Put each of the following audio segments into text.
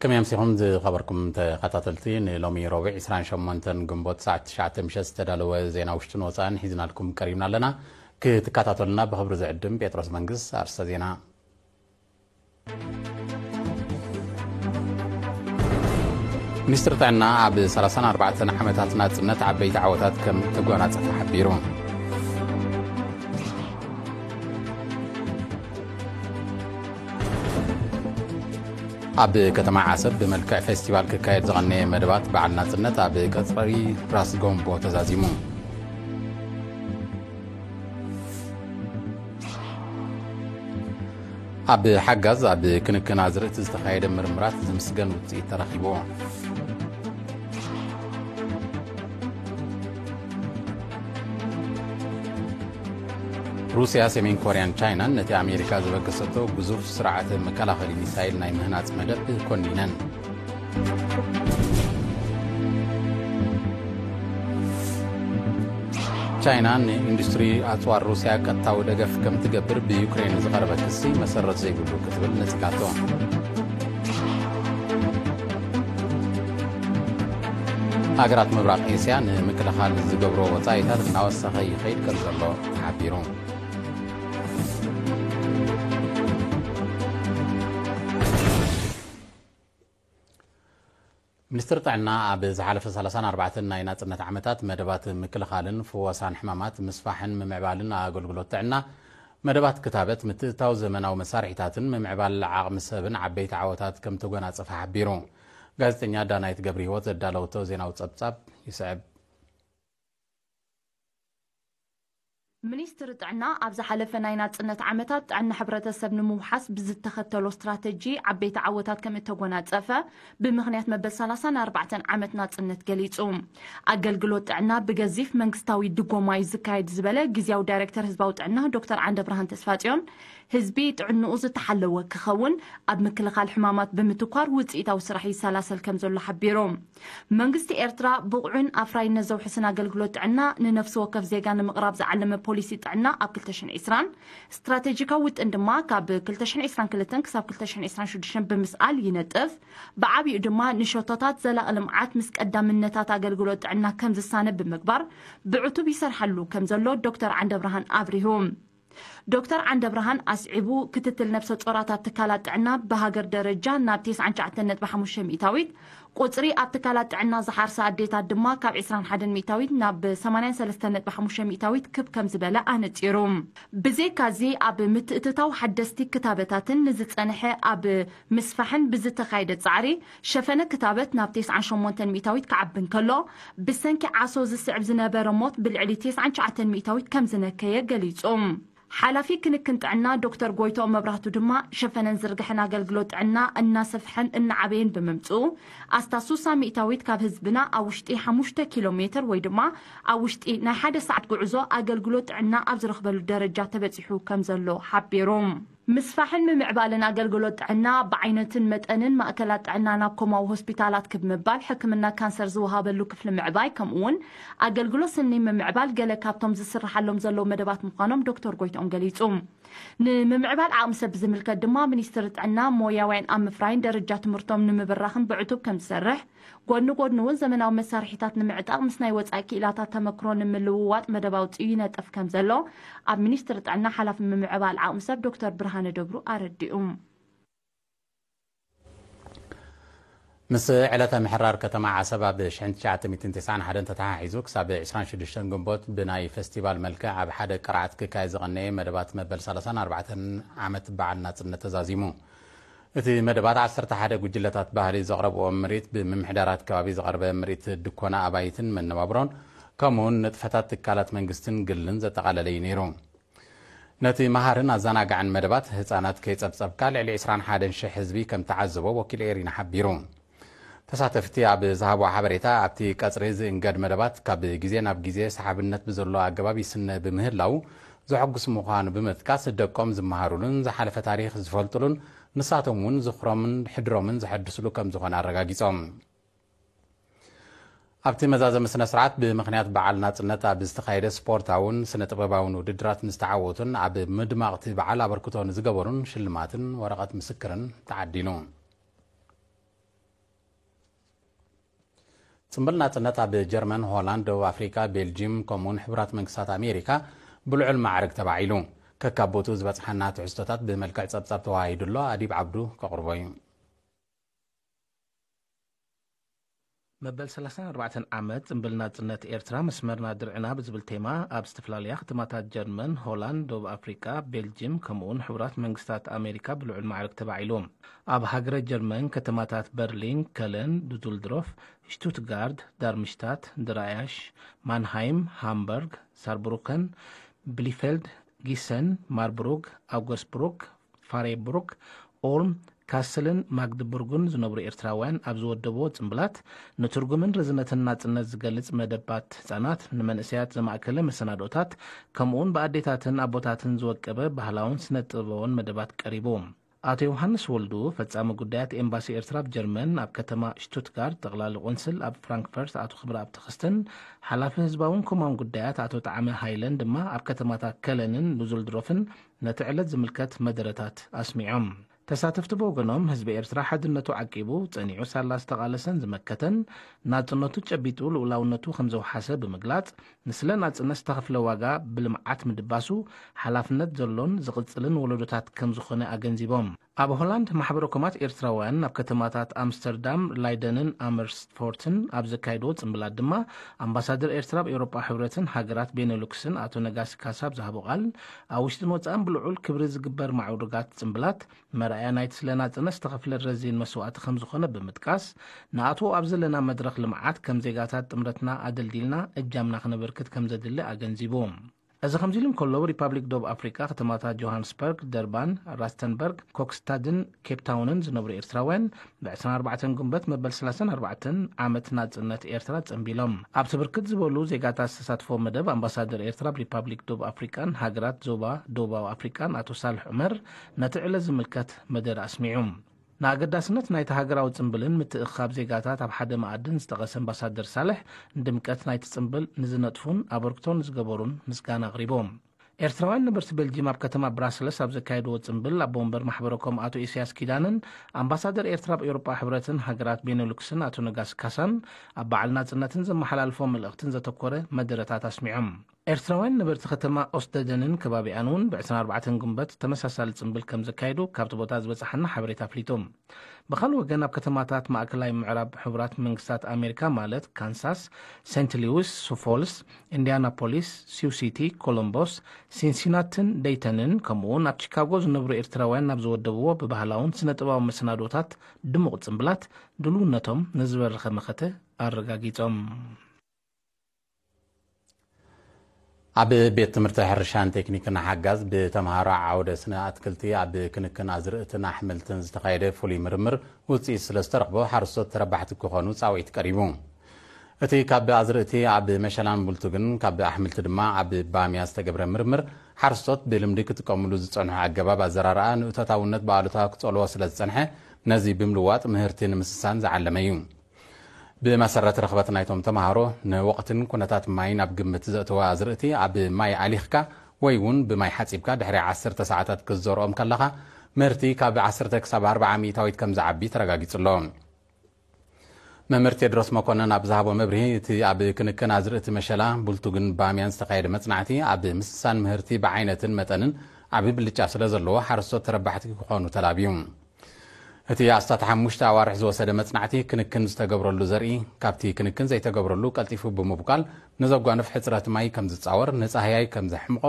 ከመይ ኣምሲኹም ዝኸበርኩም ተኸታተልቲ፣ ንሎሚ ረቡዕ ዕስራን ሸሞንተን ግንቦት ሰዓት ትሽዓተ ምሸት ዝተዳለወ ዜና ውሽጥን ወጻእን ሒዝናልኩም ቀሪብና ኣለና። ክትከታተሉና ብኽብሪ ዝዕድም ጴጥሮስ መንግስ። ኣርስተ ዜና። ሚኒስትሪ ጥዕና ኣብ ሰላሳን ኣርባዕተን ዓመታት ናጽነት ዓበይቲ ዓወታት ከም ተጓናጸፈ ሓቢሩ። ኣብ ከተማ ዓሰብ ብመልክዕ ፌስቲቫል ክካየድ ዝቐነየ መደባት በዓል ናጽነት ኣብ ቀጽሪ ራስ ጎምቦ ተዛዚሙ። ኣብ ሓጋዝ ኣብ ክንክን ኣዝርእቲ ዝተኻየደ ምርምራት ዝምስገን ውጽኢት ተረኺቡ። ሩስያ፣ ሰሜን ኮርያን ቻይናን ነቲ ኣሜሪካ ዝበገሰቶ ግዙፍ ስርዓተ መከላኸሊ ሚሳይል ናይ ምህናጽ መደብ ኮኒነን። ቻይና ንኢንዱስትሪ ኣጽዋር ሩስያ ቀጥታዊ ደገፍ ከም ትገብር ብዩክሬን ዝቐረበ ክሲ መሰረት ዘይብሉ ክትብል ነጺጋቶ። ሃገራት ምብራቕ ኤስያ ንምክልኻል ዝገብሮ ወጻኢታት እናወሰኸ ይኸይድ ከም ዘሎ ተሓቢሩ። ሚኒስትሪ ጥዕና ኣብ ዝሓለፈ ሰላሳን ኣርባዕተን ናይ ናጽነት ዓመታት መደባት ምክልኻልን ፍወሳን ሕማማት ምስፋሕን ምምዕባልን ኣገልግሎት ጥዕና፣ መደባት ክታበት፣ ምትእትታው ዘመናዊ መሳርሒታትን ምምዕባል ዓቕሚ ሰብን ዓበይቲ ዓወታት ከም ተጎናጸፈ ሓቢሩ። ጋዜጠኛ ዳናይት ገብረ ህይወት ዘዳለወቶ ዜናዊ ጸብጻብ ይስዕብ። ሚኒስትሪ ጥዕና ኣብ ዝሓለፈ ናይ ናጽነት ዓመታት ጥዕና ሕብረተሰብ ንምውሓስ ብዝተኸተሎ ስትራተጂ ዓበይቲ ዓወታት ከም እተጎናጸፈ ብምኽንያት መበል ሰላሳን ኣርባዕተን ዓመት ናጽነት ገሊጹ። ኣገልግሎት ጥዕና ብገዚፍ መንግስታዊ ድጎማ እዩ ዝካየድ ዝበለ ግዝያዊ ዳይሬክተር ህዝባዊ ጥዕና ዶክተር ዓንደብርሃን ተስፋጽዮን፣ ህዝቢ ጥዕንኡ ዝተሓለወ ክኸውን ኣብ ምክልኻል ሕማማት ብምትኳር ውጽኢታዊ ስራሕ ይሰላሰል ከም ዘሎ ሓቢሩ። መንግስቲ ኤርትራ ብቑዕን ኣፍራይነት ዘውሕስን ኣገልግሎት ጥዕና ንነፍሲ ወከፍ ዜጋ ንምቕራብ ዝዓለመ ፖሊሲ ጥዕና ኣብ ክልተ ሽሕን ዕስራን፣ ስትራቴጂካዊ ውጥን ድማ ካብ ክልተ ሽሕን ዕስራን ክልተን ክሳብ ክልተ ሽሕን ዕስራን ሽዱሽተን ብምስኣል ይነጥፍ። ብዓቢኡ ድማ ንሸቶታት ዘላቒ ልምዓት ምስ ቀዳምነታት ኣገልግሎት ጥዕና ከም ዝሳነ ብምግባር ብዕቱብ ይሰርሓሉ ከም ዘሎ ዶክተር ዓንደብርሃን ኣብሪሁ። ዶክተር ዓንደብርሃን ኣስዒቡ፣ ክትትል ነፍሰ ጾራት ኣብ ትካላት ጥዕና ብሃገር ደረጃ ናብ ተስዓን ትሽዓተን ነጥቢ ሓሙሽተ ሚእታዊት፣ ቁጽሪ ኣብ ትካላት ጥዕና ዝሓርሳ ኣዴታት ድማ ካብ ዕስራን ሓደን ሚእታዊት ናብ ሰማንያን ሰለስተን ነጥቢ ሓሙሽተ ሚእታዊት ክብ ከም ዝበለ ኣነጺሩ። ብዘይካዚ፣ ኣብ ምትእትታው ሓደስቲ ክታበታትን ንዝጸንሐ ኣብ ምስፋሕን ብዝተኻየደ ጻዕሪ፣ ሸፈነ ክታበት ናብ ተስዓን ሸሞንተን ሚእታዊት ክዓቢ እንከሎ፣ ብሰንኪ ዓሶ ዝስዕብ ዝነበረ ሞት ብልዕሊ ተስዓን ትሽዓተን ሚእታዊት ከም ዝነከየ ገሊጹ። ሓላፊ ክንክን ጥዕና ዶክተር ጎይትኦም መብራህቱ ድማ፣ ሸፈነን ዝርግሐን ኣገልግሎት ጥዕና እናሰፍሐን እናዓበየን ብምምጽኡ፣ ኣስታት ሱሳ ሚእታዊት ካብ ህዝብና ኣብ ውሽጢ ሓሙሽተ ኪሎ ሜትር ወይ ድማ ኣብ ውሽጢ ናይ ሓደ ሰዓት ጉዕዞ ኣገልግሎት ጥዕና ኣብ ዝረኽበሉ ደረጃ ተበጺሑ ከም ዘሎ ሓቢሩ። ምስፋሕን ምምዕባልን ኣገልግሎት ጥዕና ብዓይነትን መጠንን ማእከላት ጥዕና ናብ ኮማዊ ሆስፒታላት ክብ ምባል፣ ሕክምና ካንሰር ዝወሃበሉ ክፍሊ ምዕባይ፣ ከምኡውን ኣገልግሎት ስኒ ምምዕባል ገለ ካብቶም ዝስርሓሎም ዘለዉ መደባት ምዃኖም ዶክተር ጎይትኦም ገሊጹ። ንምምዕባል ዓቕሚ ሰብ ብዝምልከት ድማ፣ ሚኒስትሪ ጥዕና ሞያውያን ኣብ ምፍራይን ደረጃ ትምህርቶም ንምብራኽን ብዕቱብ ከም ዝሰርሕ፣ ጎድኒ ጎድኑ እውን ዘመናዊ መሳርሒታት ንምዕጣቕ ምስ ናይ ወጻኢ ክኢላታት ተመክሮ ንምልውዋጥ መደብ ኣውጺኡ ይነጥፍ ከም ዘሎ ኣብ ሚኒስትሪ ጥዕና ሓላፊ ምምዕባል ዓቕሚ ሰብ ዶክተር ብርሃነ ደብሩ ኣረዲኡ። ምስ ዕለተ ምሕራር ከተማ ዓሰብ ኣብ ሽሕን ትሽዓተ ሚእትን ተስዓን ሓደን ተተሓሒዙ ክሳብ ዕስራን ሽዱሽተን ግንቦት ብናይ ፈስቲቫል መልክዕ ኣብ ሓደ ቅርዓት ክካየድ ዝቐነየ መደባት መበል ሰላሳን ኣርባዕተን ዓመት በዓል ናጽነት ተዛዚሙ። እቲ መደባት ዓሰርተ ሓደ ጉጅለታት ባህሊ ዘቕረብዎ ምርኢት፣ ብምምሕዳራት ከባቢ ዝቐረበ ምርኢት ድኮና ኣባይትን መነባብሮን፣ ከምኡውን ንጥፈታት ትካላት መንግስትን ግልን ዘጠቓለለ እዩ ነይሩ። ነቲ መሃርን ኣዘናጋዕን መደባት ህጻናት ከይጸብጸብካ ልዕሊ ዕስራን ሓደን ሽሕ ህዝቢ ከም ተዓዘቦ ወኪል ኤሪና ሓቢሩ። ተሳተፍቲ ኣብ ዝሃቦ ሓበሬታ፣ ኣብቲ ቀጽሪ ዝእንገድ መደባት ካብ ግዜ ናብ ግዜ ሰሓብነት ብዘሎ ኣገባብ ይስነ ብምህላው ዘሐጉስ ምዃኑ ብምጥቃስ፣ ደቆም ዝመሃሩሉን ዝሓለፈ ታሪኽ ዝፈልጡሉን ንሳቶም እውን ዝኽሮምን ሕድሮምን ዘሐድስሉ ከም ዝኾነ ኣረጋጊጾም። ኣብቲ መዛዘሚ ስነ ስርዓት ብምኽንያት በዓል ናጽነት ኣብ ዝተኻየደ ስፖርታውን ስነ ጥበባውን ውድድራት ንዝተዓወቱን ኣብ ምድማቕቲ በዓል ኣበርክቶ ንዝገበሩን ሽልማትን ወረቐት ምስክርን ተዓዲሉ። ጽምብል ናጽነት ኣብ ጀርመን፣ ሆላንድ፣ ደቡብ ኣፍሪቃ፣ ቤልጂም፣ ከምኡውን ሕቡራት መንግስታት ኣሜሪካ ብልዑል ማዕርግ ተባዒሉ። ከካብ ቦትኡ ዝበጽሓና ትሕዝቶታት ብመልክዕ ጸብጻብ ተወሃሂዱ ኣሎ። ኣዲብ ዓብዱ ከቕርቦ እዩ። መበል ሰላሳን ኣርባዕተን ዓመት ጽምብል ናጽነት ኤርትራ፣ መስመርና ድርዕና ብዝብል ቴማ፣ ኣብ ዝተፈላለያ ከተማታት ጀርመን፣ ሆላንድ፣ ደቡብ ኣፍሪቃ፣ ቤልጂም፣ ከምኡውን ሕቡራት መንግስታት ኣሜሪካ ብልዑል ማዕርግ ተባዒሉ። ኣብ ሃገረ ጀርመን፣ ከተማታት በርሊን፣ ከለን፣ ዱዙልድሮፍ፣ ሽቱትጋርድ፣ ዳርምሽታት፣ ድራያሽ፣ ማንሃይም፣ ሃምበርግ፣ ሳርብሩከን፣ ብሊፌልድ፣ ጊሰን፣ ማርቡሩግ፣ ኣውገስቡሩግ፣ ፋሬቡሩግ፣ ኦልም፣ ካስልን ማግድቡርግን ዝነብሩ ኤርትራውያን ኣብ ዝወደብዎ ጽምብላት፣ ንትርጉምን ርዝነትን ናጽነት ዝገልጽ መደባት ህጻናት፣ ንመንእሰያት ዘማእከለ መሰናዶታት፣ ከምኡውን ብኣዴታትን ኣቦታትን ዝወቀበ ባህላውን ስነ-ጥበባውን መደባት ቀሪቡ። ኣቶ ዮሃንስ ወልዱ፣ ፈጻሚ ጉዳያት ኤምባሲ ኤርትራ ኣብ ጀርመን፣ ኣብ ከተማ ሽቱትጋርት፣ ጠቕላሊ ቆንስል ኣብ ፍራንክፈርት ኣቶ ክብረኣብ ተኸስተን፣ ሓላፊ ህዝባውን ኮማውን ጉዳያት ኣቶ ጠዓመ ሃይለን ድማ ኣብ ከተማታት ከለንን ዱዙልድሮፍን ነቲ ዕለት ዝምልከት መደረታት ኣስሚዖም። ተሳተፍቲ ብወገኖም፣ ህዝቢ ኤርትራ ሓድነቱ ዓቂቡ፣ ጸኒዑ ሳላ ዝተቓለሰን ዝመከተን፣ ናጽነቱ ጨቢጡ ልኡላውነቱ ከም ዘውሓሰ ብምግላጽ፣ ንስለ ናጽነት ዝተኸፍለ ዋጋ ብልምዓት ምድባሱ ሓላፍነት ዘሎን ዝቕጽልን ወለዶታት ከም ዝኾነ ኣገንዚቦም። ኣብ ሆላንድ ማሕበረ ኮማት ኤርትራውያን ኣብ ከተማታት ኣምስተርዳም፣ ላይደንን ኣመርስፎርትን ኣብ ዘካየድዎ ጽምብላት ድማ፣ ኣምባሳደር ኤርትራ ኣብ ኤውሮጳ ሕብረትን ሃገራት ቤኔሉክስን ኣቶ ነጋሲ ካሳ ኣብ ዝሃቦ ቃል፣ ኣብ ውሽጥን ወጻእን ብልዑል ክብሪ ዝግበር ማዕርጋት ጽምብላት መርኣያ ናይቲ ስለ ናጽነት ዝተኸፍለ ረዚን መስዋእቲ ከም ዝኾነ ብምጥቃስ፣ ንኣትዎ ኣብ ዘለና መድረኽ ልምዓት ከም ዜጋታት ጥምረትና ኣደልዲልና እጃምና ክነበርክት ከም ዘድሊ ኣገንዚቡ። እዚ ከምዚ ኢሉ እንከሎ፣ ሪፓብሊክ ደቡብ ኣፍሪቃ፣ ከተማታት ጆሃንስበርግ፣ ደርባን፣ ራስተንበርግ፣ ኮክስታድን ኬፕታውንን ዝነብሩ ኤርትራውያን፣ ብ ዕስራን ኣርባዕተን ጉንበት መበል ሰላሳን ኣርባዕተን ዓመት ናጽነት ኤርትራ ጸንቢሎም። ኣብቲ ብርክት ዝበሉ ዜጋታት ዝተሳትፎ መደብ፣ ኣምባሳደር ኤርትራ ኣብ ሪፓብሊክ ደቡብ ኣፍሪቃን ሃገራት ዞባ ደቡባዊ ኣፍሪቃን ኣቶ ሳልሕ ዑመር ነቲ ዕለት ዝምልከት መደረ ኣስሚዑ። ንኣገዳስነት ናይቲ ሃገራዊ ጽምብልን ምትእኽኻብ ዜጋታት ኣብ ሓደ መኣድን ዝጠቐሰ ኣምባሳደር ሳልሕ፣ ንድምቀት ናይቲ ጽምብል ንዝነጥፉን ኣበርክቶ ንዝገበሩን ምስጋና ኣቕሪቡ። ኤርትራውያን ነበርቲ ቤልጂም ኣብ ከተማ ብራስለስ ኣብ ዘካየድዎ ጽምብል፣ ኣቦ ወንበር ማሕበረኮም ኣቶ ኢሳያስ ኪዳነን ኣምባሳደር ኤርትራ ኣብ ኤውሮጳ ሕብረትን ሃገራት ቤኔሉክስን ኣቶ ነጋሲ ካሳን ኣብ በዓል ናጽነትን ዘመሓላልፎ መልእኽትን ዘተኮረ መደረታት ኣስሚዖም። ኤርትራውያን ነበርቲ ከተማ ኦስተደንን ከባቢኣን እውን ብ ዕስራን ኣርባዕተን ጉንበት ተመሳሳሊ ጽምብል ከም ዘካየዱ ካብቲ ቦታ ዝበጽሓና ሓበሬታ ኣፍሊጡ። ብኻልእ ወገን፣ ኣብ ከተማታት ማእከላይ ምዕራብ ሕቡራት መንግስታት ኣሜሪካ፣ ማለት ካንሳስ፣ ሴንት ሉዊስ፣ ሱ ፎልስ፣ ኢንዲያናፖሊስ፣ ሲው ሲቲ፣ ኮሎምቦስ፣ ሲንሲናትን ደይተንን፣ ከምኡውን ኣብ ቺካጎ ዝነብሩ ኤርትራውያን ናብ ዝወደብዎ ብባህላውን ስነ-ጥበባዊ መሰናዶታት ድሙቕ ጽምብላት ድልውነቶም ንዝበረኸ መኸተ ኣረጋጊጾም። ኣብ ቤት ትምህርቲ ሕርሻን ቴክኒክን ሓጋዝ ብተምሃሮ ዓውደ ስነ ኣትክልቲ ኣብ ክንክን ኣዝርእትን ኣሕምልትን ዝተኻየደ ፍሉይ ምርምር ውፅኢት ስለ ዝተረኽቦ ሓረስቶት ተረባሕቲ ክኾኑ ፃውዒት ቀሪቡ። እቲ ካብ ኣዝርእቲ ኣብ መሸላን ቡልቱግን ካብ ኣሕምልቲ ድማ ኣብ ባምያ ዝተገብረ ምርምር ሓረስቶት ብልምዲ ክጥቀምሉ ዝፀንሑ ኣገባብ ኣዘራርኣ ንእቶታውነት ብኣሉታ ክፀልዎ ስለ ዝፀንሐ ነዚ ብምልዋጥ ምህርቲ ንምስሳን ዝዓለመ እዩ። ብመሰረት ረኽበት ናይቶም ተምሃሮ፣ ንወቕትን ኩነታት ማይን ኣብ ግምት ዘእተወ ኣዝርእቲ ኣብ ማይ ኣሊኽካ ወይ እውን ብማይ ሓጺብካ ድሕሪ ዓሰርተ ሰዓታት ክትዘርኦም ከለኻ፣ ምህርቲ ካብ ዓሰርተ ክሳብ ኣርብዓ ሚእታዊት ከም ዝዓቢ ተረጋጊጹ ኣሎ። መምህር ቴድሮስ መኮነን ኣብ ዝሃቦ መብርሂ፣ እቲ ኣብ ክንክን ኣዝርእቲ መሸላ፣ ቡልቱግን ባምያን ዝተኻየደ መጽናዕቲ፣ ኣብ ምስሳን ምህርቲ ብዓይነትን መጠንን ዓቢ ብልጫ ስለ ዘለዎ፣ ሓረስቶት ተረባሕቲ ክኾኑ ተላብዩ። እቲ ኣስታት ሓሙሽተ ኣዋርሕ ዝወሰደ መጽናዕቲ ክንክን ዝተገብረሉ ዘርኢ፣ ካብቲ ክንክን ዘይተገብረሉ ቀልጢፉ ብምቡቃል ንዘጓንፍ ሕጽረት ማይ ከም ዝጻወር፣ ንጻህያይ ከም ዘሕምቖ፣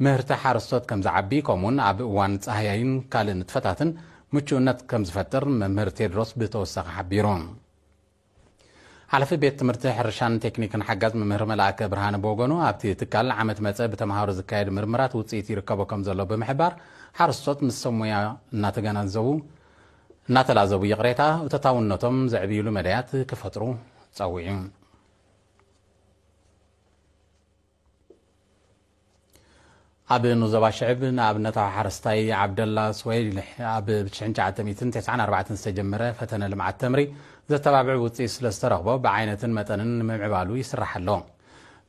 ምህርቲ ሓረስቶት ከም ዝዓቢ፣ ከምኡውን ኣብ እዋን ጻህያይን ካልእ ንጥፈታትን ምቹእነት ከም ዝፈጥር መምህር ቴድሮስ ብተወሳኺ ሓቢሩ። ሓላፊ ቤት ትምህርቲ ሕርሻን ቴክኒክን ሓጋዝ መምህር መልኣከ ብርሃነ ብወገኑ፣ ኣብቲ ትካል ዓመት መጸ ብተምሃሮ ዝካየድ ምርምራት ውጽኢት ይርከቦ ከም ዘሎ ብምሕባር፣ ሓረስቶት ምስ ሰብ ሞያ እናተገናዘቡ፣ እናተላዘቡ ይቕሬታ እቶታውነቶም ዘዕብይሉ መዳያት ክፈጥሩ ጸዊዑ። ኣብ ኑዞባ ሽዕብ ንኣብነታዊ ሓረስታይ ዓብደላ ስወይልሕ ኣብ ሽሕን ትሽዓተ ሚእትን ተስዓን ኣርባዕተን ዝተጀመረ ፈተነ ልምዓት ተምሪ ዘተባብዕ ውፅኢት ስለ ዝተረኽቦ ብዓይነትን መጠንን ንምምዕባሉ ይስራሕ ኣሎ።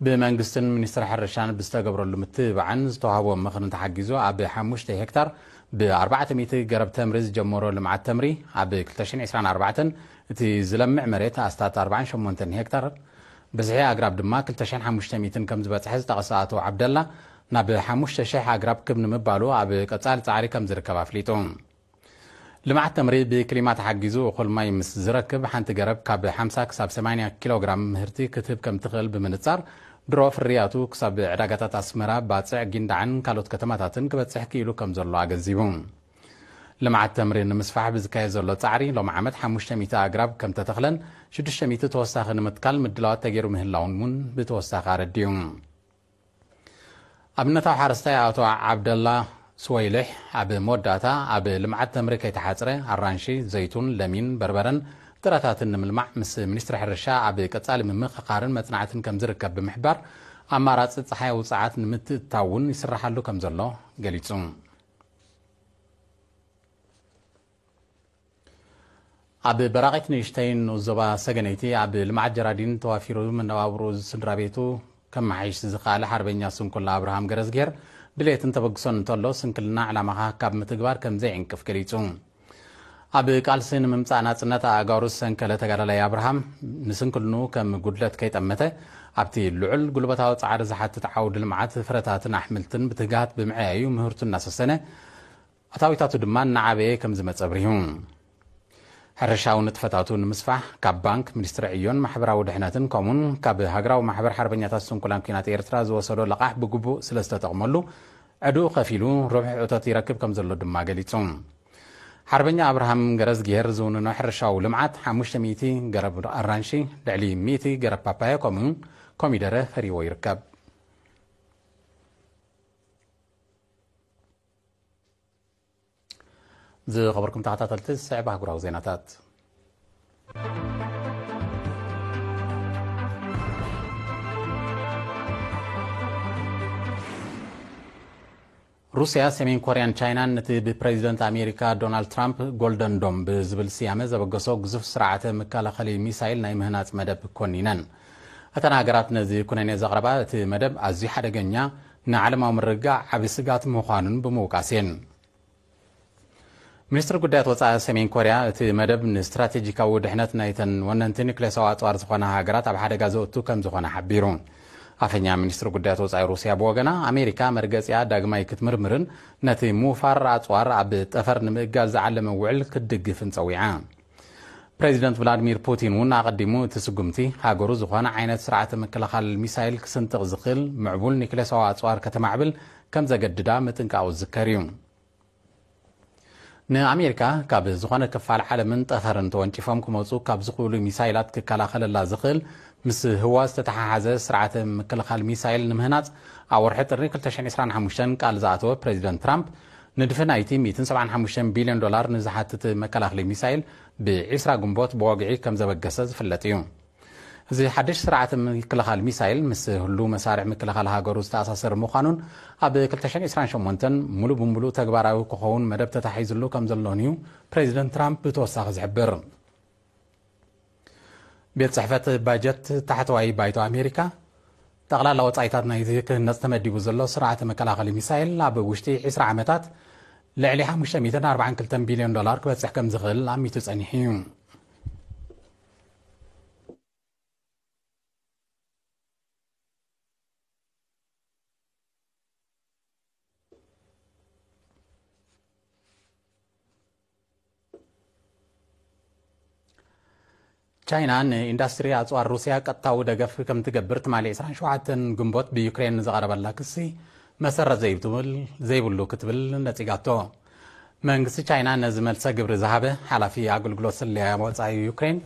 ብመንግስትን ሚኒስትሪ ሕርሻን ብዝተገብረሉ ምትብባዕን ዝተዋህቦ ምኽርን ተሓጊዙ ኣብ ሓሙሽተ ሄክታር ብ ኣርባዕተ ሚእቲ ገረብ ተምሪ ዝጀመሮ ልምዓት ተምሪ፣ ኣብ ክልተ ሽሕን ዕስራን ኣርባዕተን እቲ ዝለምዕ መሬት ኣስታት ኣርባዓን ሸሞንተን ሄክታር፣ ብዝሒ ኣግራብ ድማ ክልተ ሽሕን ሓሙሽተ ሚእትን ከም ዝበጽሐ ዝጠቐሰ ኣቶ ዓብደላ፣ ናብ ሓሙሽተ ሽሕ ኣግራብ ክብ ንምባሉ ኣብ ቀጻሊ ጻዕሪ ከም ዝርከብ ኣፍሊጡ። ልምዓት ተምሪ ብክሊማ ተሓጊዙ እኹል ማይ ምስ ዝረክብ፣ ሓንቲ ገረብ ካብ ሓምሳ ክሳብ ሰማንያ ኪሎ ግራም ምህርቲ ክትህብ ከም ትኽእል ብምንጻር፣ ድሮ ፍርያቱ ክሳብ ዕዳጋታት ኣስመራ፣ ባጽዕ፣ ጊንዳዕን ካልኦት ከተማታትን ክበጽሕ ክኢሉ ከም ዘሎ ኣገንዚቡ። ልምዓት ተምሪ ንምስፋሕ ብዝካየድ ዘሎ ጻዕሪ፣ ሎም ዓመት ሓሙሽተ ሚእቲ ኣግራብ ከም ተተኽለን፣ ሽዱሽተ ሚእቲ ተወሳኺ ንምትካል ምድላዋት ተገይሩ ምህላውን እውን ብተወሳኺ ኣረዲኡ። ኣብነታዊ ሓረስታይ ኣቶ ዓብደላ ስወይልሕ፣ ኣብ መወዳእታ፣ ኣብ ልምዓት ተምሪ ከይተሓጽረ፣ ኣራንሺ፣ ዘይቱን፣ ለሚን፣ በርበረን ጥረታትን ንምልማዕ ምስ ሚኒስትሪ ሕርሻ ኣብ ቀጻሊ ምምኽኻርን መጽናዕትን ከም ዝርከብ ብምሕባር፣ ኣማራጺ ጸሓያዊ ጸዓት ንምትእትታው እውን ይስራሓሉ ከም ዘሎ ገሊጹ። ኣብ በራቒት ንእሽተይ ንኡስ ዞባ ሰገነይቲ፣ ኣብ ልምዓት ጀራዲን ተዋፊሩ መነባብሮ ስድራ ቤቱ ከመሓይሽ ዝኸኣለ ሓርበኛ ስንኩላ ኣብርሃም ገረዝጌር፣ ድሌትን ተበግሶን እንተሎ፣ ስንክልና ዕላማኻ ካብ ምትግባር ከም ዘይዕንቅፍ ገሊጹ። ኣብ ቃልሲ ንምምጻእ ናጽነት ኣእጋሩ ዝሰንከለ ተጋዳላይ ኣብርሃም፣ ንስንክልንኡ ከም ጉድለት ከይጠመተ፣ ኣብቲ ልዑል ጉልበታዊ ጻዕሪ ዝሓትት ዓውዲ ልምዓት ፍረታትን ኣሕምልትን ብትግሃት ብምዕያዩ ምህርቱ እናሰሰነ፣ ኣታዊታቱ ድማ እናዓበየ ከም ዝመጸ ኣብሪሁ። ሕርሻዊ ንጥፈታቱ ንምስፋሕ፣ ካብ ባንክ፣ ሚኒስትሪ ዕዮን ማሕበራዊ ድሕነትን፣ ከምኡውን ካብ ሃገራዊ ማሕበር ሓርበኛታት ስንኩላን ኲናት ኤርትራ ዝወሰዶ ለቓሕ ብግቡእ ስለ ዝተጠቕመሉ፣ ዕድኡ ከፊሉ ርብሒ እቶት ይረክብ ከም ዘሎ ድማ ገሊጹ። ሓርበኛ ኣብርሃም ገረዝጊሄር ዝውንኖ ሕርሻዊ ልምዓት፣ ሓሙሽተ ሚእቲ ገረብ ኣራንሺ፣ ልዕሊ ሚእቲ ገረብ ፓፓየ፣ ከምኡውን ኮሚደረ ፈሪዎ ይርከብ። ዝኸበርኩም ተኸታተልቲ፣ ዝስዕብ ኣህጉራዊ ዜናታት። ሩስያ፣ ሰሜን ኮርያን ቻይናን ነቲ ብፕሬዚደንት ኣሜሪካ ዶናልድ ትራምፕ ጎልደን ዶም ብዝብል ስያመ ዘበገሶ ግዙፍ ስርዓተ መከላኸሊ ሚሳይል ናይ ምህናጽ መደብ ኮኒነን። እተን ሃገራት ነዚ ኩነኔ ዘቕረባ፣ እቲ መደብ ኣዝዩ ሓደገኛ፣ ንዓለማዊ ምርግጋእ ዓቢ ስግኣት ምዃኑን ብምውቃስ እየን። ሚኒስትሪ ጉዳያት ወጻኢ ሰሜን ኮርያ፣ እቲ መደብ ንስትራቴጂካዊ ድሕነት ናይተን ወነንቲ ኒክሌሳዊ ኣጽዋር ዝኾና ሃገራት ኣብ ሓደጋ ዘእቱ ከም ዝኾነ ሓቢሩ። ኣፈኛ ሚኒስትሪ ጉዳያት ወጻኢ ሩስያ ብወገና፣ ኣሜሪካ መርገጺኣ ዳግማይ ክትምርምርን ነቲ ምውፋር ኣጽዋር ኣብ ጠፈር ንምእጋዝ ዝዓለመ ውዕል ክትድግፍን ጸዊዓ። ፕሬዚደንት ቭላድሚር ፑቲን እውን ኣቐዲሙ፣ እቲ ስጉምቲ ሃገሩ ዝኾነ ዓይነት ስርዓተ ምክልኻል ሚሳይል ክስንጥቕ ዝኽእል ምዕቡል ኒክሌሳዊ ኣጽዋር ከተማዕብል ከም ዘገድዳ ምጥንቃቑ ዝዝከር እዩ። ንኣሜሪካ፣ ካብ ዝኾነ ክፋል ዓለምን ጠፈርን ተወንጪፎም ክመጹ ካብ ዝኽእሉ ሚሳይላት ክከላኸለላ ዝኽእል፣ ምስ ህዋ ዝተተሓሓዘ ስርዓተ ምክልኻል ሚሳይል ንምህናጽ፣ ኣብ ወርሒ ጥሪ ክልተ ሽሕን ዕስራን ሓሙሽተን ቃል ዝኣተወ ፕሬዚደንት ትራምፕ፣ ንድፊ ናይቲ ሚእትን ሰብዓን ሓሙሽተን ቢልዮን ዶላር ንዝሓትት መከላኸሊ ሚሳይል፣ ብ ዕስራ ግንቦት ብወግዒ ከም ዘበገሰ ዝፍለጥ እዩ። እዚ ሓድሽ ስርዓተ ምክልኻል ሚሳይል፣ ምስ ህሉው መሳርዕ ምክልኻል ሃገሩ ዝተኣሳሰር ምዃኑን፣ ኣብ ክልተ ሽሕን ዕስራን ሸሞንተን ሙሉ ብምሉእ ተግባራዊ ክኸውን መደብ ተታሒዙሉ ከም ዘሎን እዩ ፕሬዚደንት ትራምፕ ብተወሳኺ ዝሕብር። ቤት ጽሕፈት ባጀት ታሕተዋይ ባይቶ ኣሜሪካ፣ ጠቕላላ ወጻኢታት ናይዚ ክህነጽ ተመዲቡ ዘሎ ስርዓተ መከላኸሊ ሚሳይል፣ ኣብ ውሽጢ ዕስራ ዓመታት ልዕሊ ሓሙሽተ ሚእትን ኣርባዓን ክልተን ቢልዮን ዶላር ክበጽሕ ከም ዝኽእል ኣሚቱ ጸኒሑ እዩ። ቻይና ንኢንዳስትሪ ኣጽዋር ሩስያ ቀጥታዊ ደገፍ ከም ትገብር፣ ትማሊ ዕስራን ሸውዓተን ግንቦት ብዩክሬን ንዝቐረበላ ክሲ መሰረት ዘይብትብል-፣ ዘይብሉ ክትብል ነጺጋቶ። መንግስቲ ቻይና ነዚ መልሰ ግብሪ ዝሃበ፣ ሓላፊ ኣገልግሎት ስለያ ወጻኢ ዩክሬን፣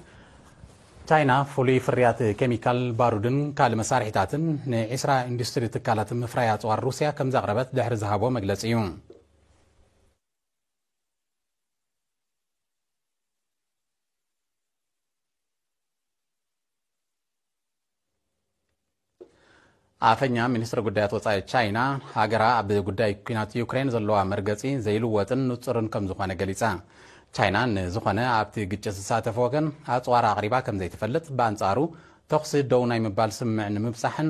ቻይና ፍሉይ ፍርያት ኬሚካል፣ ባሩድን ካልእ መሳርሒታትን ንዕስራ ኢንዱስትሪ ትካላት ምፍራይ ኣጽዋር ሩስያ ከም ዘቕረበት ድሕሪ ዝሃቦ መግለጺ እዩ። ኣፈኛ ሚኒስትሪ ጉዳያት ወጻኢ ቻይና፣ ሃገራ ኣብ ጉዳይ ኲናት ዩክሬን ዘለዋ መርገጺ ዘይልወጥን ንጹርን ከም ዝኾነ ገሊጻ። ቻይና ንዝኾነ ኣብቲ ግጭት ዝሳተፍ ወገን ኣጽዋር ኣቕሪባ ከም ዘይትፈልጥ፣ ብኣንጻሩ ተኹሲ ደው ናይ ምባል ስምምዕ ንምብጻሕን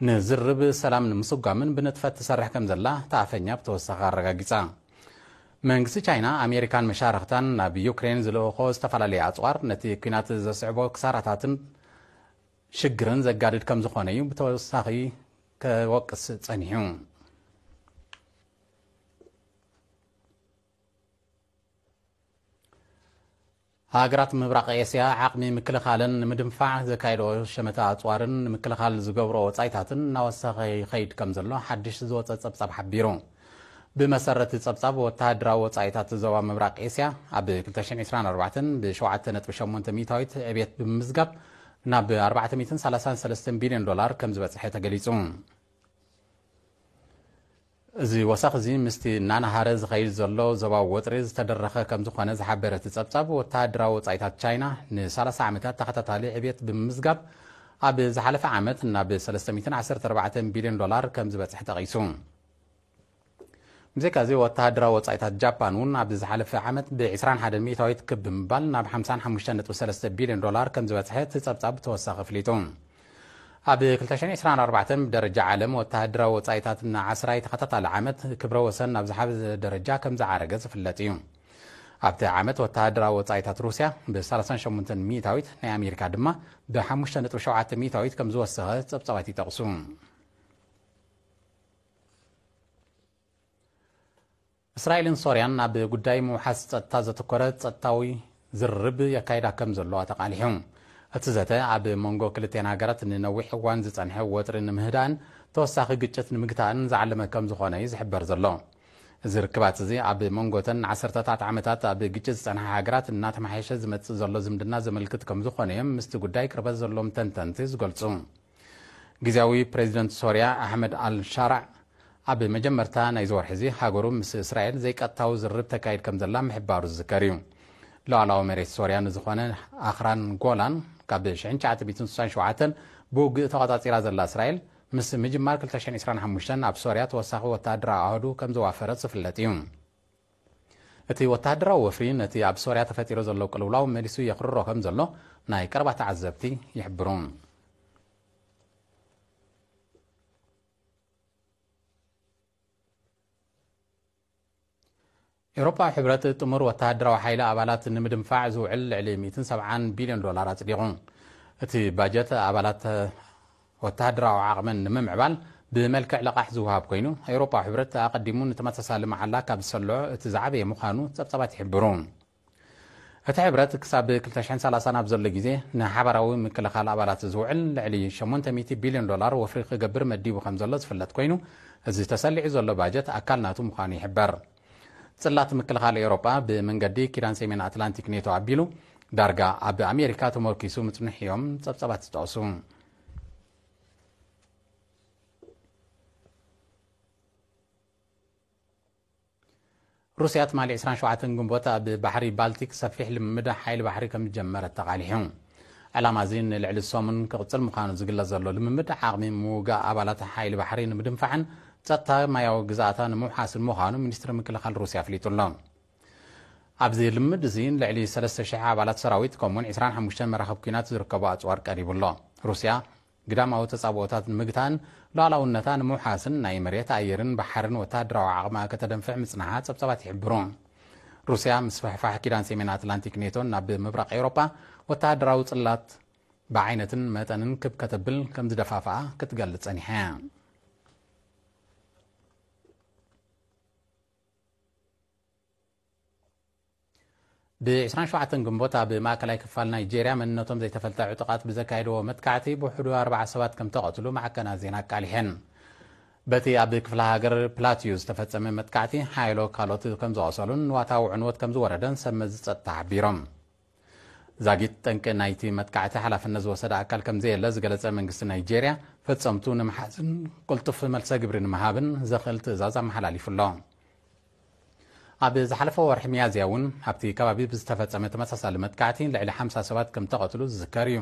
ንዝርብ ሰላም ንምስጓምን ብንጥፈት ትሰርሕ ከም ዘላ እታ ኣፈኛ ብተወሳኺ ኣረጋጊጻ። መንግስቲ ቻይና ኣሜሪካን መሻርኽታን ናብ ዩክሬን ዝልእኾ ዝተፈላለየ ኣጽዋር ነቲ ኲናት ዘስዕቦ ክሳራታትን ሽግርን ዘጋድድ ከም ዝኾነ እዩ ብተወሳኺ ከወቅስ ጸኒሑ። ሃገራት ምብራቕ ኤስያ ዓቕሚ ምክልኻለን ንምድንፋዕ ዘካየድኦ ሸመታ ኣጽዋርን ንምክልኻል ዝገብሮ ወጻኢታትን እናወሰኸ ይኸይድ ከም ዘሎ ሓድሽ ዝወጸ ጸብጻብ ሓቢሩ። ብመሰረት ጸብጻብ ወተሃደራዊ ወጻኢታት ዞባ ምብራቕ ኤስያ ኣብ ክልተ ሽሕን ዕስራን ኣርባዕተን ብ7.8 ሚእታዊት ዕብየት ብምምዝጋብ ናብ ኣርባዕተ ሚእትን ሰላሳን ሰለስተን ቢልዮን ዶላር ከም ዝበጽሐ ተገሊጹ። እዚ ወሰኽ እዚ ምስቲ እናናሃረ ዝኸይድ ዘሎ ዞባዊ ወጥሪ ዝተደረኸ ከም ዝኾነ ዝሓበረ እቲ ጸብጻብ፣ ወተሃደራዊ ወጻኢታት ቻይና ን30 ዓመታት ተኸታታሊ ዕብየት ብምምዝጋብ ኣብ ዝሓለፈ ዓመት ናብ ሰለስተ ሚእትን ዓሰርተ ኣርባዕተን ቢልዮን ዶላር ከም ዝበጽሐ ጠቒሱ። ብዘይካዚ ወተሃደራዊ ወጻኢታት ጃፓን እውን ኣብ ዝሓለፈ ዓመት ብ21 ሚእታዊት ክብ ብምባል ናብ ሓምሳን ሓሙሽተን ነጥቢ ሰለስተ ቢልዮን ዶላር ከም ዝበጽሐ እቲ ጸብጻብ ተወሳኺ ኣፍሊጡ። ኣብ ክልተ ሽሕን ዕስራን ኣርባዕተን ብደረጃ ዓለም ወተሃደራዊ ወጻኢታት ንዓስራይ ተኸታታሊ ዓመት ክብረ ወሰን ናብ ዝሓዘ ደረጃ ከም ዝዓረገ ዝፍለጥ እዩ። ኣብቲ ዓመት ወተሃደራዊ ወጻኢታት ሩስያ ብ ሰላሳን ሸሞንተን ሚእታዊት፣ ናይ ኣሜሪካ ድማ ብ ሓሙሽተ ነጥቢ ሸውዓተ ሚእታዊት ከም ዝወሰኸ ጸብጻባት ይጠቕሱ። እስራኤልን ሶርያን ኣብ ጉዳይ ምውሓስ ጸጥታ ዘተኮረ ጸጥታዊ ዝርርብ የካይዳ ከም ዘለዋ ተቓሊሑ። እቲ ዘተ ኣብ መንጎ ክልቲኣን ሃገራት ንነዊሕ እዋን ዝጸንሐ ወጥሪ ንምህዳእን ተወሳኺ ግጭት ንምግታእን ዝዓለመ ከም ዝኾነ እዩ ዝሕበር ዘሎ። እዚ ርክባት እዚ ኣብ መንጎ እተን ንዓሰርተታት ዓመታት ኣብ ግጭት ዝጸንሓ ሃገራት እናተመሓየሸ ዝመጽእ ዘሎ ዝምድና ዘመልክት ከም ዝኾነ እዮም ምስቲ ጉዳይ ቅርበት ዘለዎም ተንተንቲ ዝገልጹ። ግዝያዊ ፕሬዚደንት ሶርያ ኣሕመድ ኣል ሻራዕ ኣብ መጀመርታ ናይዚ ወርሒ እዚ ሃገሩ ምስ እስራኤል ዘይቀጥታዊ ዝርርብ ተካይድ ከም ዘላ ምሕባሩ ዝዝከር እዩ። ሉዓላዊ መሬት ሶርያ ንዝኾነ ኣኽራን ጎላን ካብ ሽሕን ትሽዓተ ሚእትን ስሳን ሸውዓተን ብውግእ ተቖጻጺራ ዘላ እስራኤል፣ ምስ ምጅማር ክልተ ሽሕን ዕስራን ሓሙሽተን ኣብ ሶርያ ተወሳኺ ወተሃደራዊ ኣሃዱ ከም ዘዋፈረት ዝፍለጥ እዩ። እቲ ወተሃደራዊ ወፍሪ ነቲ ኣብ ሶርያ ተፈጢሩ ዘሎ ቅልውላው መሊሱ የኽርሮ ከም ዘሎ ናይ ቀረባ ተዓዘብቲ ይሕብሩ። ኤውሮፓዊ ሕብረት ጥሙር ወተሃደራዊ ሓይሊ ኣባላት ንምድንፋዕ ዝውዕል ልዕሊ ሚእትን ሰብዓን ቢልዮን ዶላር ኣጽዲቑ። እቲ ባጀት ኣባላት ወተሃደራዊ ዓቕመን ንምምዕባል ብመልክዕ ልቓሕ ዝወሃብ ኮይኑ፣ ኤውሮፓዊ ሕብረት ኣቐዲሙ ንተመሳሳሊ መዓላ ካብ ዝሰልዖ እቲ ዝዓበየ ምዃኑ ጸብጻባት ይሕብሩ። እቲ ሕብረት ክሳብ ክልተ ሽሕን ሰላሳን ኣብ ዘሎ ግዜ ንሓባራዊ ምክልኻል ኣባላት ዝውዕል ልዕሊ ሸሞንተ ሚእቲ ቢልዮን ዶላር ወፍሪ ክገብር መዲቡ ከም ዘሎ ዝፍለጥ ኮይኑ፣ እዚ ተሰሊዑ ዘሎ ባጀት ኣካል ናቱ ምዃኑ ይሕበር። ጽላት ምክልኻል ኤውሮጳ ብመንገዲ ኪዳን ሰሜን ኣትላንቲክ ኔቶ ኣቢሉ ዳርጋ ኣብ ኣሜሪካ ተመርኪሱ ምጽንሑ እዮም ጸብጻባት ዝጠቕሱ። ሩስያ ትማሊ ዕስራን ሸውዓተን ግንቦት ኣብ ባሕሪ ባልቲክ ሰፊሕ ልምምድ ሓይሊ ባሕሪ ከም ዝጀመረት ተቓሊሑ። ዕላማ እዚ ንልዕሊ ሰሙን ክቕጽል ምዃኑ ዝግለጽ ዘሎ ልምምድ ዓቕሚ ምውጋእ ኣባላት ሓይሊ ባሕሪ ንምድንፋዕን ጸጥታ ማያዊ ግዝኣታ ንምውሓስን ምዃኑ ሚኒስትሪ ምክልኻል ሩስያ ኣፍሊጡ ኣሎ። ኣብዚ ልምምድ እዚ ልዕሊ ሰለስተ ሽሕ ኣባላት ሰራዊት ከምኡውን ዕስራን ሓሙሽተን መራኽብ ኲናት ዝርከቦ ኣጽዋር ቀሪቡ ኣሎ። ሩስያ ግዳማዊ ተጻብኦታት ንምግታእን ሉዓላውነታ ንምውሓስን ናይ መሬት፣ ኣየርን ባሕርን ወተሃደራዊ ዓቕማ ከተደንፍዕ ምጽንሓ ጸብጻባት ይሕብሩ። ሩስያ ምስፍሕፋሕ ኪዳን ሰሜን ኣትላንቲክ ኔቶን ናብ ምብራቕ ኤውሮጳ ወተሃደራዊ ጽላት ብዓይነትን መጠንን ክብ ከተብል ከም ዝደፋፍኣ ክትገልጽ ጸኒሓ እያ። ብ ዕስራን ሸውዓተን ግንቦት ኣብ ማእከላይ ክፋል ናይጄርያ መንነቶም ዘይተፈልጠ ዕጡቓት ብዘካየድዎ መጥቃዕቲ ብውሕዱ ኣርባዓ ሰባት ከም ተቐትሉ ማዕከናት ዜና ኣቃሊሐን። በቲ ኣብ ክፍለ ሃገር ፕላቲዩ ዝተፈጸመ መጥቃዕቲ ሓያሎ ካልኦት ከም ዝቖሰሉን ንዋታዊ ዕንወት ከም ዝወረደን ሰብ መዚ ጸጥታ ሓቢሮም። ዛጊት ጠንቂ ናይቲ መጥቃዕቲ ሓላፍነት ዝወሰደ ኣካል ከም ዘየለ ዝገለጸ መንግስቲ ናይጄርያ፣ ፈጸምቱ ንምሓዝን ቅልጡፍ መልሰ ግብሪ ንምሃብን ዘኽእል ትእዛዝ ኣመሓላሊፉ ኣሎ። ኣብ ዝሓለፈ ወርሒ ሚያዝያ እውን ኣብቲ ከባቢ ብዝተፈጸመ ተመሳሳሊ መጥቃዕቲ ልዕሊ ሓምሳ ሰባት ከም ተቐትሉ ዝዝከር እዩ።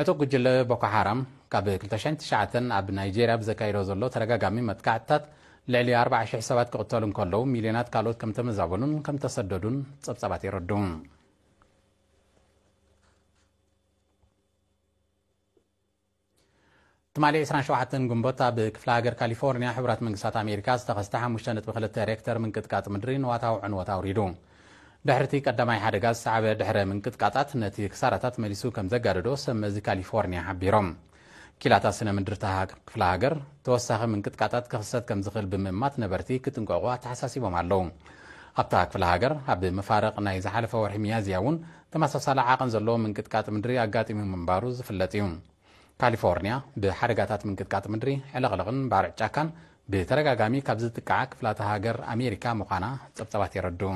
ዕጡቕ ጉጅለ ቦኮ ሓራም ካብ ክልተ ሽሕን ትሽዓተን ኣብ ናይጄርያ ብዘካይዶ ዘሎ ተደጋጋሚ መጥቃዕትታት ልዕሊ ኣርባዓ ሽሕ ሰባት ክቕተሉ እንከለዉ፣ ሚልዮናት ካልኦት ከም ተመዛበሉን ከም ተሰደዱን ጸብጻባት የረድኡ። ትማሊ ዕስራን ሸውዓተን ግንቦት ኣብ ክፍለ ሃገር ካሊፎርኒያ ሕቡራት መንግስታት ኣሜሪካ ዝተኸስተ ሓሙሽተ ነጥቢ ክልተ ሬክተር ምንቅጥቃጥ ምድሪ ንዋታዊ ዕንወት ኣውሪዱ። ድሕርቲ ቀዳማይ ሓደጋ ዝሰዓበ ድሕረ ምንቅጥቃጣት ነቲ ክሳራታት መሊሱ ከም ዘጋደዶ ሰብ መዚ ካሊፎርኒያ ሓቢሮም። ኪላታት ስነ ምድሪ እታ ክፍለ ሃገር ተወሳኺ ምንቅጥቃጣት ክኽሰት ከም ዝኽእል ብምእማት ነበርቲ ክጥንቀቑ ኣተሓሳሲቦም ኣለዉ። ኣብታ ክፍለ ሃገር ኣብ መፋርቕ ናይ ዝሓለፈ ወርሒ ሚያዝያ እውን ተመሳሳሊ ዓቐን ዘለዎ ምንቅጥቃጥ ምድሪ ኣጋጢሙ ምንባሩ ዝፍለጥ እዩ። ካሊፎርኒያ ብሓደጋታት ምንቅጥቃጥ ምድሪ፣ ዕልቕልቕን ባርዕ ጫካን ብተደጋጋሚ ካብ ዝጥቃዓ ክፍላተ ሃገር ኣሜሪካ ምዃና ጸብጻባት የረድኡ።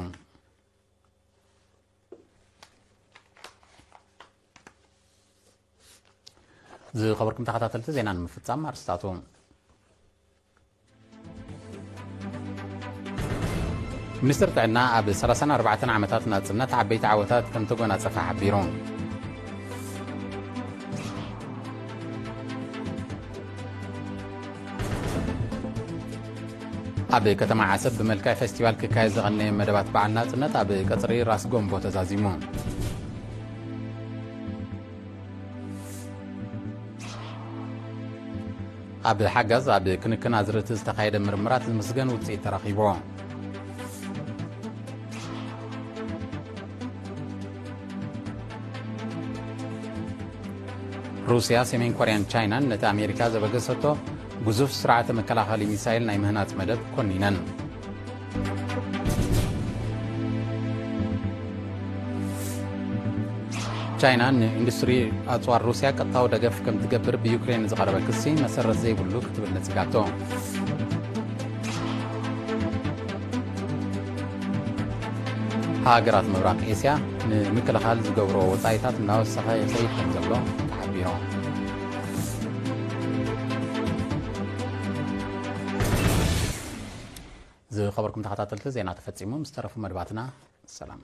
ዝኸበርኩም ተኸታተልቲ ዜና ንምፍጻም ኣርስታቱ። ሚኒስትር ጥዕና ኣብ ሰላሳን ኣርባዕተን ዓመታት ናጽነት ዓበይቲ ዓወታት ከም ተጎናጸፈ ሓቢሩ። ኣብ ከተማ ዓሰብ ብመልክዕ ፌስቲቫል ክካየድ ዝቐነየ መደባት በዓል ናጽነት ኣብ ቀጽሪ ራስ ጎምቦ ተዛዚሙ። ኣብ ሓጋዝ ኣብ ክንክን ኣዝርእቲ ዝተኻየደ ምርምራት ዝምስገን ውጽኢት ተረኺቡ። ሩስያ፣ ሰሜን ኮርያን ቻይናን ነቲ ኣሜሪካ ዘበገሰቶ ግዙፍ ስርዓተ መከላኸሊ ሚሳይል ናይ ምህናጽ መደብ ኮኒነን። ቻይና ንኢንዱስትሪ ኣጽዋር ሩስያ ቀጥታዊ ደገፍ ከም ትገብር ብዩክሬን ዝቐረበ ክሲ መሰረት ዘይብሉ ክትብል ነጺጋቶ። ሃገራት ምብራቕ ኤስያ ንምክልኻል ዝገብርዎ ወጻኢታት እናወሰኸ ይኸይድ ከም ዘሎ ተሓቢሩ። ዝኸበርኩም ተኸታተልቲ፣ ዜና ተፈጺሙ። ምስ ተረፉ መደባትና ሰላም።